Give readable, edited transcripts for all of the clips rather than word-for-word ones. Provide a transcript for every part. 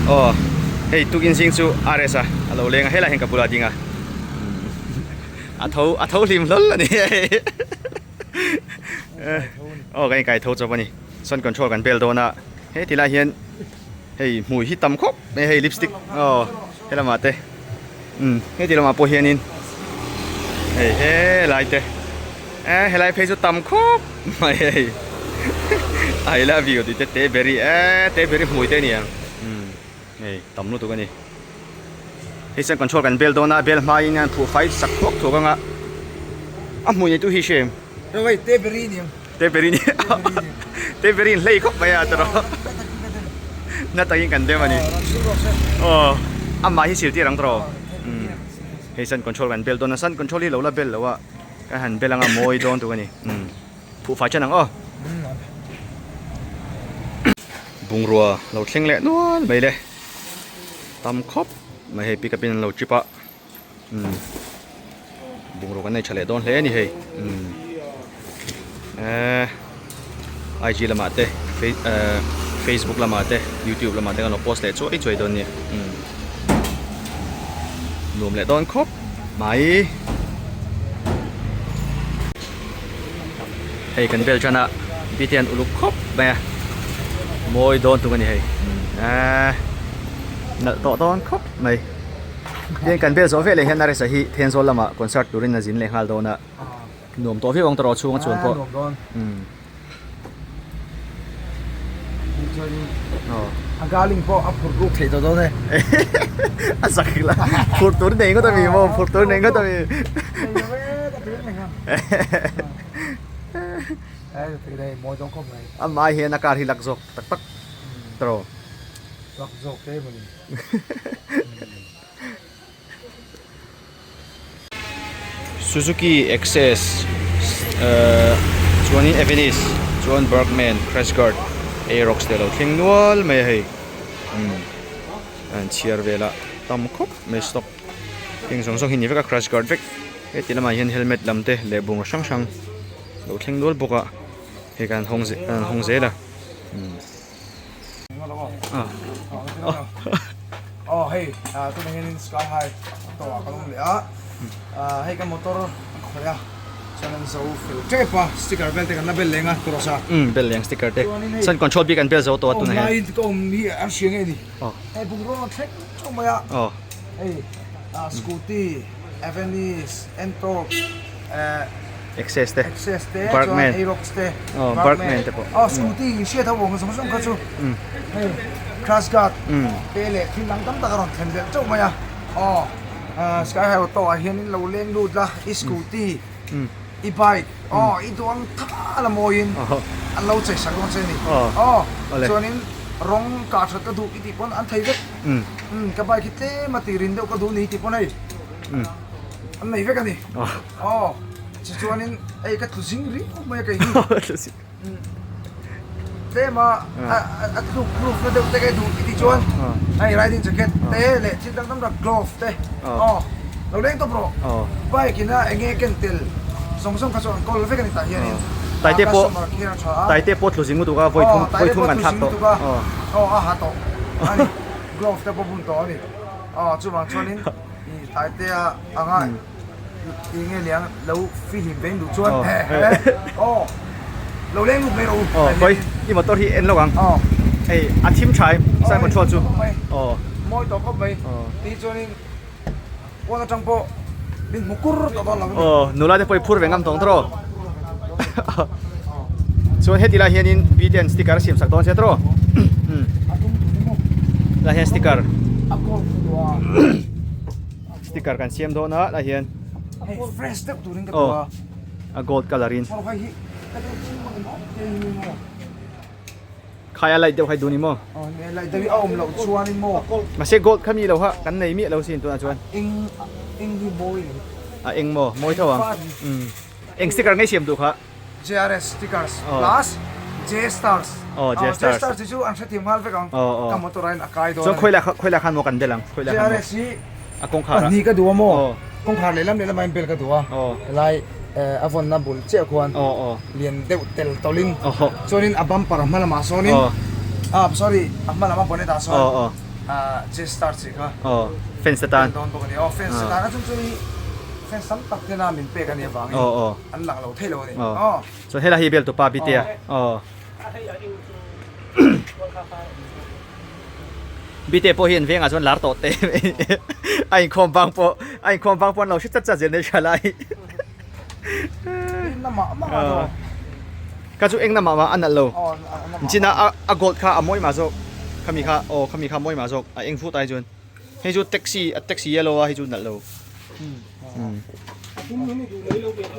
Aw hei tukin zing chu RS a a lo leng a helaiah hian ka bulah a ding a a tho a tho hlim hlawl a ni hei aw kan inkai tho chawp a ni sun control kan bel dawn a heti lai hian hei hmui hi tam khawp mai a hei lipstick aw helamah te umm heti lamah pawh hianin hei helai te eh helai phei chu tam khawp mai hei I love you tih te te beri eh te beri hmui te a ni ang umm hei tam lutuk a ni hei chuan control kan bel dawn a bel hmain an phuh fai sak thuak thuak ang a a hmui nei tu hi hre em hei te beri a ni ang te beri a ni te beri in hlei khawp mai a tawrh na takin kan dem a ni aw amah hi sil tir ang tawrh hei sun control kan bel dawn a sun control hi lo la bel lo a kan han bel anga mawi dawn tur a ni phuh fai chen ang aw bungrua lo thleng leh nual mai le tam khawp mai hei pickup in an lo trip a. Umm bungraw kan nei tha leh dawn hle a ni hei umm ehh IG lamah te ehh facebook lamah te youtube lamah te kan lo post leh chuai chuai dawn a ni umm nuam leh dawn khawp mai hei kan bel tan a bite an uluk khawp mai a mawi dawn tung a ni hei ehh nalh tawh dawn khawp mai. Heng kan bel zawh veleh hian Aresa hi Thenzawl lamah concert turin a zin leh nghal dawn a, nuam tawh viau ang tawh rawh chhunga chuan pawh. Nuam dawn. Umm. Aw. A garling pawh a phur ruk thei tawh dawn e. A zak la. Phur tur nei ngawt a mi maw? Phur tur nei ngawt a mi. Nei lo e, ka ti reng a. Ei, ti rei mawi dawn khawp mai. Amah hian a car hi lak zawk tak tak tawh. Lak zawk te mawni. Suzuki Access ehh chuanin Avenis chuan Burgman Crash Guard Aerox te alo thleng nual mai a hei umm a han chhiar vel a tam khawp mai stock heng zawng zawng hi ni vek a crash guard vek heti lamah hian helmet lam te leh bungraw hrang hrang alo thleng nual bawk a hei kan hawng kan han hawng zel a umm. Aw hei tunah hianin sky high tawh ah ka awm leh a hei ka motor a khawih a chuan an zo fel tep a sticker vel te kan la bel leng a tawrh sa umm bel leng sticker te chuan control bik an bel zo tawh a tunah hian awm laiin ka awm hi an hria ngei a ni hei bungraw an thleng theuh mai a hei scooty Avenis Ntorq eh Access te Access te Burgman chuan Aerox te oh Burgman te pawh oh scooty in hriat ho vawng zawng zawng kha chu hei crash guard te leh thil dang tam tak a rawn thlen belh teuh mai a aw sky high auto ah hianin lo leng lut la i scooty i bike aw i duang tha la mawiin an lo chei sak dawn che a ni aw chuanin rawng kah that ka duh i tih pawn an thei vek ka bike hi tlem a tih rin deuh ka duh ni i tih pawn hei an nei vek a ni. Aw tichuanin hei ka tlu zing ri khawp mai a kei hi tlem a a tluk proof na deuh te ka duh i tih chuan hei riding jacket te leh thil dang dang tak glove te aw lo leng tawp rawh bike ina eng nge ken tel zawng zawng kha chu an kawl vek a ni tah hianin Taite pawh customer care a tha a Taite pawh tlu zing lutuk a vawi thum vawi thum kan thlak tawh aw a ha tawh a ni glove te pawh bun tawh a ni aw chuvang chuanin i Taitea anga Ti nge niang lo fihlim ve in duh chuan aw lo leng lut mai rawh u. Aw khawi i motor hi en lo ang. Aw hei a thim tha em side control chu. Aw mawi tawh khawp mai. Ti chuanin pawn atang pawh min hmu kur tawh dawn lo a ni. Aw nula te pawh i phur ve ngam tawng tawh. Chuan heti lai hianin B ten sticker a siam sak dawn che tawh. Lai hian sticker. A gold duh a. Sticker kan siam dawn a lah hian hei fresh deuh turin ka duh a a gold colour in hei hi ka deuh chu maw te hi ni maw khai a light deuh khai duh ni maw aw ni light deuh hi a awm loh chuan in maw mahse gold kha mi lo ha kan nei miah lo sin tunah chuan eng eng hi mawi ni a eng maw mawi tho ang eng sticker ngei siam duh kha JRS stickers plus J stars aw J stars J stars hi chu an hrethiam nghal vek ang ka motor ah hian a kai dawn chuan khawi khawi lah khan maw kan bel ang khawi lah khan JRS hi a kawngkhar ah pahnih ka duh a maw kawngkhar lehlam lehlam ah hian bel ka duh a helai a vawnna bul chiah khuan lian deuh tel tawlhin chuanin a bumper a hma lamah sawnin ah sorry a hma lam a bonnet ah sawn. J-Star chi kha aw fans te tan dawn bawk a ni aw fans te tan a chung chu hi fans tam tak tena min pek a nih avangin an lang lo thei lo a ni aw chuan helai hi bel tupa Bitea aw Bitea pawh hi an vengah chuan lar tawh teh a inkhawm vang pawh a inkhawm vang pawh an lo hre chat chat zel mai hria lai Kha chu eng namah mah a nalh lo. Chin a a gold kha a mawi mah zawk. Khami kha aw khami kha a mawi mah zawk a eng vut ai chuan. Hei chu taxi a taxi yellow a hei chu nalh lo.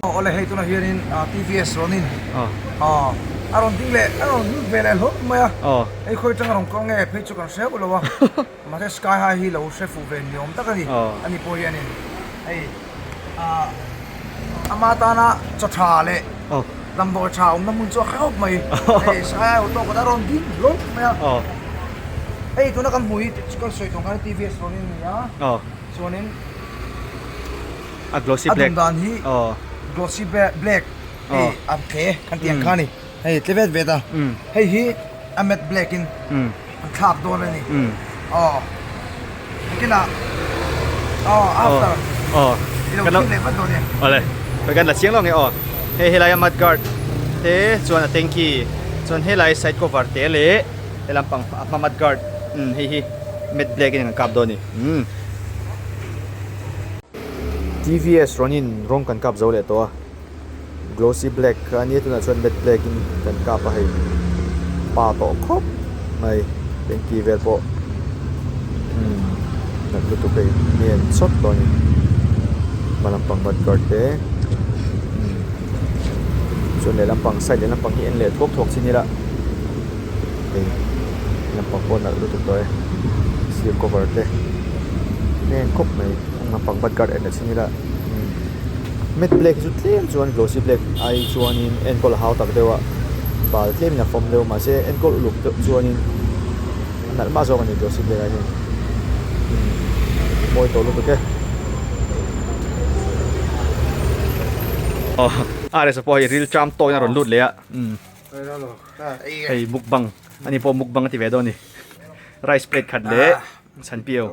Awle hei tunah hianin TVS rawnin a rawn ding leh a rawn lut ve leh hlawp mai a. Hei khawi atanga rawn kal nge phei chu kan hre hauh lo a. Mahse sky high hi lo hre fuh ve ni awm tak a ni. Ani pawh hianin hei. Ama tana chaw tha leh damdawi tha awmna hmun chu a hreuh mai. Hei sky high auto kawt a rawn ding hlawk mai a. Hei tuna kan hmuh hi kan sawi tawng khan TVS rawn in a ni a. Chuanin a glossy black a dum dan hi glossy black hei a tle kan tih ang kha a ni. Hei tle vet vet a. Hei hi a matte black in an thlak dawn a ni. Aw nakinah aw after i lo thlir leh vat dawn e. Awle kan la chiang lo nge aw hei helai a mud guard te chuan a tanky chuan helai side cover te leh he lampang a hma mud guard hei hi matte black in an kap dawn a ni. TVS rawnin rawng kan kap zo leh tawh a. Glossy black kha ania tunah chuan matte black in kan kap a hei pa tawh khawp mai tanky vel pawh umm nalh lutuk hei mi an chawt tawh a ni hma lampang mud guard te umm chuan leh lampang side leh lampang hi en leh thuak thuak chin ila hei lampang pawh nalh lutuk tawh e sir cover te heng khawp mai lampang mud guard en leh chin ila umm. Matte black hi chu tlem chuan glossy black ai chuanin enkawl a hau tak deuh a bal tlemin a fawm deuh mahse enkawl uluk deuh chuanin a nalh mah zawk a ni glossy black ah hian umm mawi tawh lutuk e. Aw RS pawh hei ril tram tawkin a rawn lut leh a umm hei mukbang ani pawh mukbang a ti ve dawn a ni rice plate khat leh chhanpiau.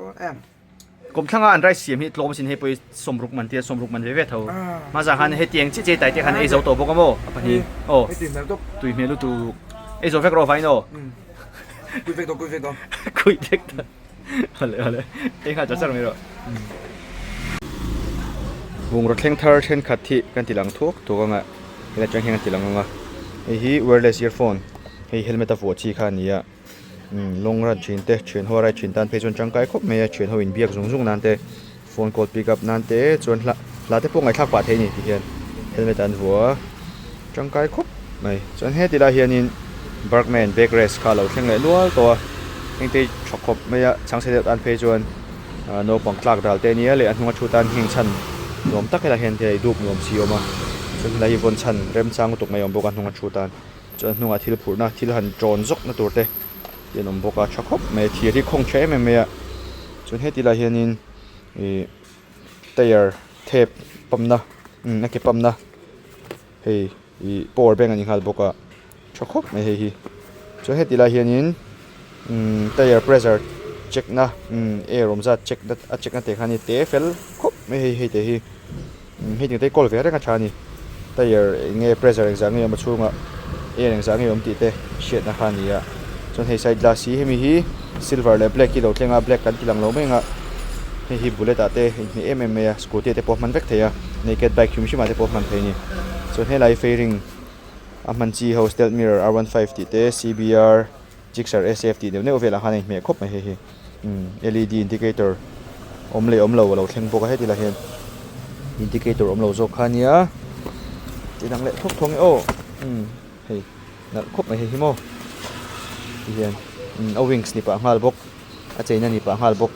Kawmthlanga an rice siam hi tlawm asin hei pawh hi sawmruk man tia sawmruk man ve ve tho. Hmasa khan hetiang chiah chiah tai te khan ei zo tawh bawk a maw a pahnih aw tui hmel lutuk ei zo vek rawh vain aw kui vek dawn kui vek dawn kui vek dawn awle awle ei nghal char char mai rawh bungraw thleng thar thenkhat hi kan ti lang thuak thuak anga helai atang hian kan ti lang anga hei hi wireless earphone hei helmet a vuah chi kha a ni a. Long run thin te thian ho a ride thin tan phei chuan tangkai khawp mai a thian ho inbiak zung zung nan te phone call pick up nan te chuan hla hla te pawh ngaihthlak pah thei a ni ti hian helmet an vuah a tangkai khawp mai chuan heti lai hianin Burgman back rest kha a lo thleng leh nual tawh a heng te hi tha khawp mai a chhangchhe deuh tan phei chuan ah naupang tlak dal te ania leh a hnunga thu tan ngheng chhan nuam tak helai hian thei dup nuam si a awm a chuan helai hi vawn chhan remchang lutuk mai a awm bawk a hnunga thu tan. Chuan hnungah thil phurhna thil han ṭawn zawkna tur te hi an awm bawk a tha khawp mai a thir hi khawng tha em em mai a chuan heti lai hianin ih tyre thep pump na umm a ke pump na hei ih power bank a ni nghal bawk a tha khawp mai hei hi chuan heti lai hianin umm tyre pressure check na umm air awm zat check na a check na te kha a ni te fel khawp mai hei hei te hi. Hei ting te hi kawl ve reng a tha a ni. Tyre eng nge pressure engzah nge awm a chhungah air engzah nge awm tih te hriatna kha a ni a. Chuan hei side glass hi hemi hi silver leh black hi lo thleng a black kan ti lang lo mai ang a. Hei hi bullet ah te inhmeh em em mai a scooty ah te pawh a hman vek thei a naked bike hrim hrim ah te pawh a hman thei a ni. Chuan helai fairing a hman chi ho stealth mirror R 15 tih te CBR Gixxer SF tih neuh neuh velah khan a inhmeh khawp mai hei hi. Umm led indicator awm leh awm lo a lo thleng bawk a heti lai hian indicator awm lo zawk kha ania ti dang leh thawk thawng e aw umm hei nalh khawp mai hei hi maw ti hian umm a wings ni pah nghal bawk a cheina ni pah nghal bawk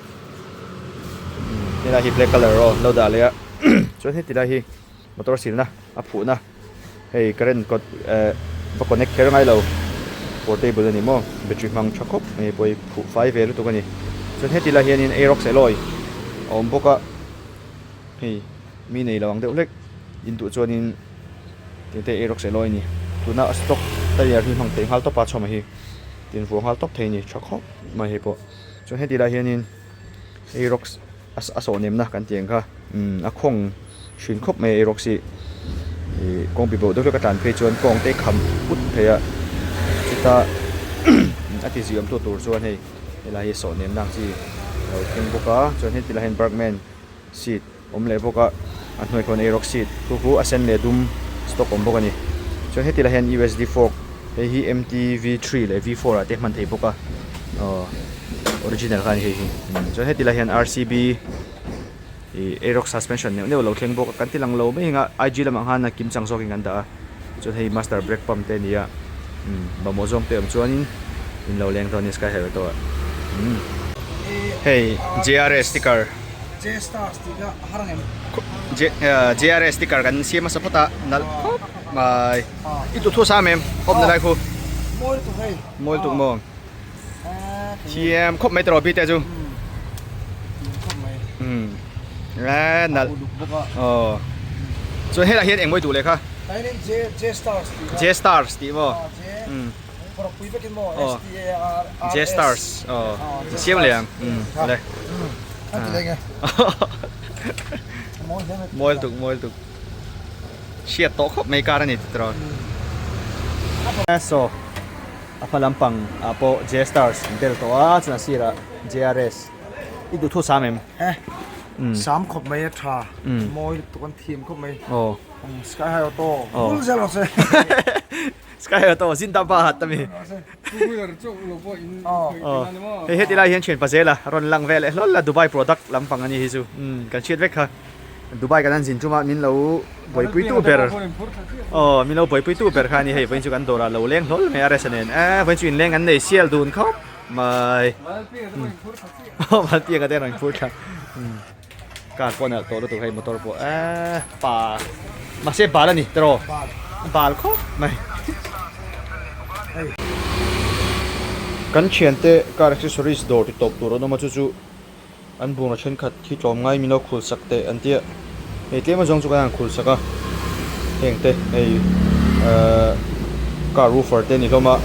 umm helai hi black colour aw lo dah leh a chuan heti lai hi motor silna a phuhna. Hei current kawt eh va connect kher ngai lo portable a ni maw battery hmang tha khawp mai pawh hi phuh fai ve lutuk a ni chuan heti lai hianin aerox alloy a awm bawk a hei mi nei lo ang deuh hlek in duh chuanin tih te aerox alloy a ni tuna a stock tyre hi hmang theih nghal tawp a chhawm a hi. Tin vuah nghal tawp thei a ni tha khawp mai hei pawh. Chuan heti lai hianin Aerox a sawh nemna kan tih ang kha umm a khawng hrin khawp mai a Aerox hi ih kawng pi bo deuh hlek a tlan phei chuan kawng te kham put thei a chutah a ti zui awm tu tur chuan hei helai hi sawh nemna ang chi a lo thleng bawk a chuan heti lai hian Bergman seat awm leh bawk a a hnuai khawn Aerox seat khu khu a sen leh dum stock awm bawk a ni chuan heti lai hian U_S_D fork hei hi M_T V3 leh V4 ah te hman thei bawk a aw original kha a ni hei hi chuan heti lai hian R_C_B ih Aerox suspension neuh neuh a lo thleng bawk a kan ti lang lo mai ang a I_G lamah khan a kim chang zawkin kan dah a chuan hei master brake pump te a ni a umm mamawh zawng te awm chuanin in lo leng dawn a ni sky highway tawh ah umm hei J_R_S sticker. J-Stars tih kha a har ang em? JRS sticker kan siam hmasa phawt a, nalh khawp mai. I duh thu sam em? Awmna lai khu. Mawi lutuk hei. Mawi lutuk maw? Thiam khawp mai tawh bite chu. Thiam khawp mai. Umm. Nalh. Aw. Chuan helai hian eng mawi duh leh kha? J-Stars tih kha. J-Stars tih maw? Umm. Pui vekin maw S T A R R S J Stars aw siam leh ang le a ti leng e mawi tuk mawi tuk hriat tawh khawp mai kar a ni tiraw so a hma lampang ah pawh J Stars an tel tawh a chuan a sirah J R S i duh thu sam em sam khawp mai a tha mawi lutuk an thiam khawp mai sky high auto bul zel rawh se. Sky auto zindabad a mi. Hei heti lai hian thian Pazela rawn lang ve leh hlawl a Dubai product lampang a ni hi chu kan hriat vek kha. Dubai kan han zin tum a min lo buaipui tu ber aw min lo buaipui tu ber kha a ni hei vawiin chu kan dawrah lo leng hlawl mai a resa nen e vawiin chu inleng an nei sial dun khawp mai aw Malpianga te an rawn phur thla Car pawh a nalh tawh lutuk hei motor pawh eee pa mahse bal a ni tiraw bal khawp mai kan thiante car accessories dawr ti tawp tur an awm a chu chu an bungraw thenkhat hi tlawm ngai min lo khul sak teh an tia hei tlem azawng chu kan han khul sak a heng te hei ehh car woofer te a ni hlawm a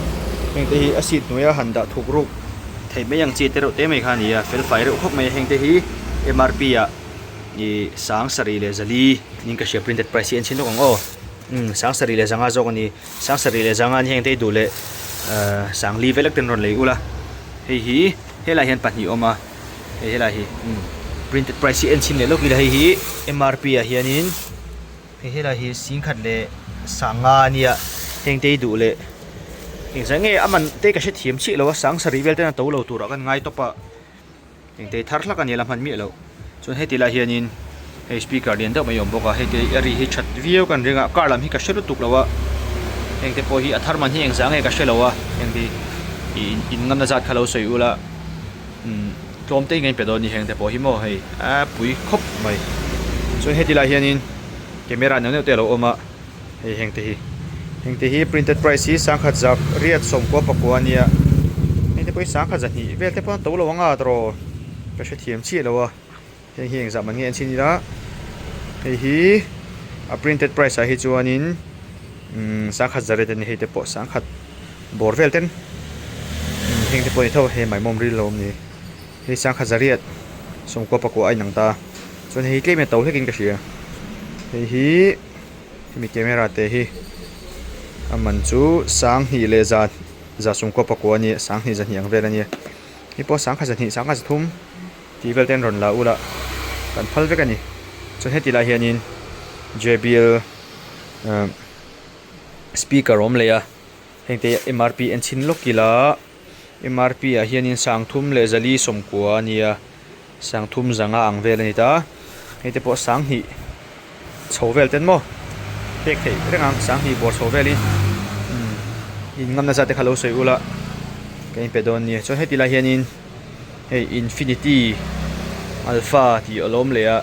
heng te hi a seat hnuaia han dah thuk ruk theih mai ang chi te reuh te mai kha a ni a fel fai reuh khawp mai a heng te hi mrp ah ih sang sarih leh zali niin ka hria printed price hi en chhin lawk ang aw umm sang sarih leh zanga zawk a ni sang sarih leh zanga an heng te hi duh leh ahh sang li velek ten rawn lei ula hei hi helaiah hian pahnih a awm a hei helai hi umm printed price hi en chhin leh lawk ila hei hi mrp ah hianin Hei helai hi singkhat leh sanga a nia heng te hi duh leh engzah nge a man te ka hre thiam chiah lo a sang sarih vel ten a to lo turah kan ngai tawp a eng te thar hlak a nia la hman miah loh chuan heti lai hianin hei speaker lian deuh mai a awm bawk a hei te a ri hi that viau kan ring a car lam hi ka hre lutuk lo a heng te pawh hi a thar man hi engzah nge ka hre lo a heng hi ih in ngamna zat kha lo sawi ula umm tlawm te in ka inpe dawn a ni heng te pawh hi maw hei a pui khawp mai chuan heti lai hianin camera neuh neuh te a lo awm a hei heng te hi heng te hi printed price hi sangkhat zak riat sawmkua pakua a nia heng te pawh hi sangkhat zahnih vel te pawh an to lo ang a tawrh ka hrethiam chiah lo a heng hi engzah man nge an chhin ila hei hi a printed price ah hi chuanin umm sangkhat zariat a ni hei te pawh sangkhat bawr vel ten umm heng te pawh a ni tho a hei maimawm ril lo awm ni hei sangkhat zariat sawmkua pakua a inang ta chuan hei hi tlem in a to hlekin ka hria hei hi hemi camera te hi a man chu sanghnih leh za za sawmkua pakua a ni a sanghnih zahnih ang vel a nia hei pawh sangkhat zahnih sangkhat zathum. Tih vel te an rawn la ul a, kan phal vek a ni. Chuan heti lai hianin JBL speaker a awm leh a, heng te MRP en chhin lawk ila MRP ah hianin sangthum leh zali sawmkua a nia, sangthum zanga ang vel a ni ta. Hei te pawh sanghnih chho vel ten maw pek theih reng ang sanghnih bawr chho velin in ngamna zat te kha lo sawi ula ka inpe dawn nia. Chuan heti lai hianin. Hei infinity alpha tih a lo awm leh a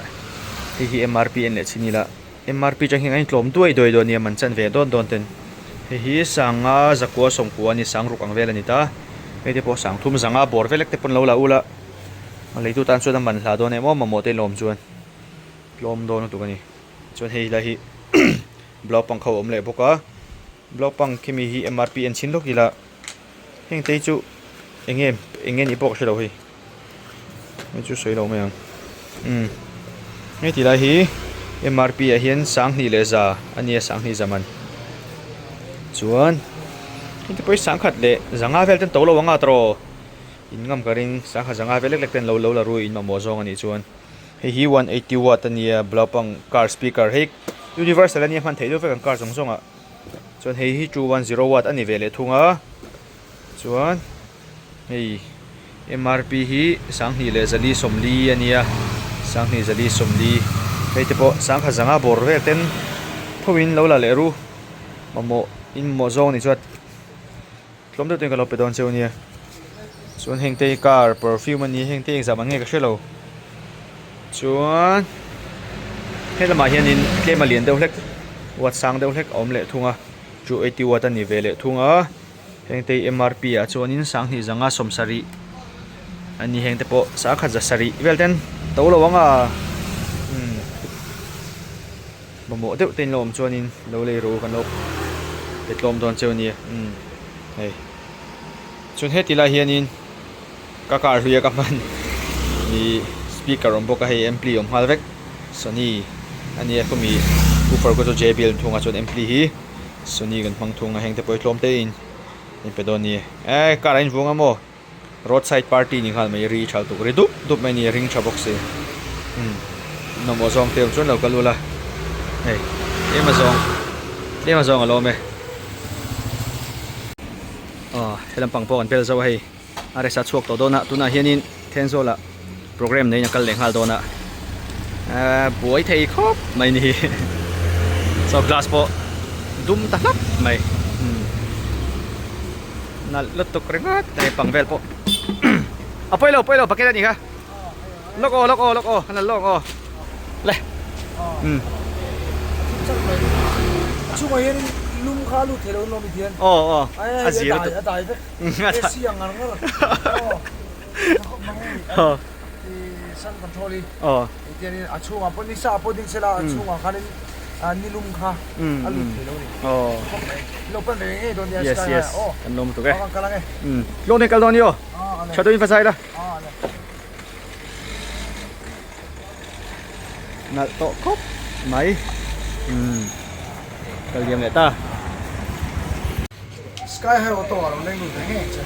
hei hi mrp en leh chin ila mrp atang hian a intlawm duai duai dawn a nia man chan ve dawn dawn ten hei hi sanga zakua sawmkua a ni sangruk ang vel a ni ta hei te pawh sangthum zanga bawr velek te pawn lo la ul a a leitu tan chuan a man hla dawn em aw mamawh te lawm chuan tlawm dawn lutuk a ni chuan hei lai hi blog pang kho a awm leh bawk a blog pang khimi hi mrp en chin lawk ila. Heng te hi chu eng nge eng nge nih pawh ka hre lo hei hei chu sawi lo mai ang umm hei ti lai hi MRP ah hian sanghnih leh za a nia sanghnih za man chuan heng te pawh hi sangkhat leh zanga vel ten to lo ang a tawh in ngam ka ring sangkhat zanga vel lek lek ten lo lo la rui in mamawh zawng a nih chuan hei hi 180 watt a nia blaupunkt car speaker hei universal a nia hman theih deuh vek ang car zawng zawng ah. Chuan hei hi 210 watt a ni ve leh thung a, chuan hei MRP hi sanghnih leh zali sawmli a nia, sanghnih zali sawmli hei te pawh sangkhat zanga bawr vel ten tho in lo la leh ru mamawh in mamawh zawng a nih chuan tlawm deuh ten ka lo pe dawn cheu a nia, chuan heng te hi car perfume a ni heng te engzah man nge ka hre lo chuan he lamah hianin tlem a lian deuh hlek watt sang deuh hlek a awm leh thung a 280 watt a ni ve leh thung a heng te hi MRP ah chuanin sanghnih zanga sawmsarih a ni heng te pawh sangkhat za sarih vel ten to lo ang a umm mamawh deuh te in lo awm chuanin lo lei rawh u kan lo pe tlawm dawn cheu a nia umm hei chuan heti lai hianin. Ka car hluia ka hman ih speaker awm bawk a hei ampli awm nghal vek sony a nia khawmi woofer khaw chu J_B_L an thung a chuan ampli hi sony kan hmang thung a heng te pawh hi tlawm te in in pe dawn a ni eh car a invung a maw road side party ni nghal mai ri tha lutuk ri dup dup mai a ni a ring tha bawk si umm mamawh zawng te awm chuan lo kal ula hei tlem azawng tlem azawng a lawm e aw he lampang pawh kan bel zauh a hei. A resa chhuak tawh dawn a, tunah hianin Thenzawla program neiin a kal leh nghal dawn a, ahh buai thei khawp mai ni chaw glass pawh dum ta hlap mai umm nalh lutuk ringawt mai pang vel pawh a pawi lo pawi lo bucket a nih kha lawk aw lawk aw lawk aw a nalh lawk aw le umm. Chungah hianin lum kha a lut thei lo an lawm i tian aw aw a zir lutuk. A dai vek. AC ang ngar ngar aw sun control hi tianin a chhungah pawh nisa ah pawh ding sela a chhungah khanin nilum kha a lut thei lo a ni khawp mai lo pan ve ngei dawn nia yes yes kan lawm lutuk e kal ang e tlawm hi kal dawn ni aw tha deuhin va zai la nalh tawh khawp mai kal liam leh ta. Sky high auto ah lo leng lut ve ngei ang che.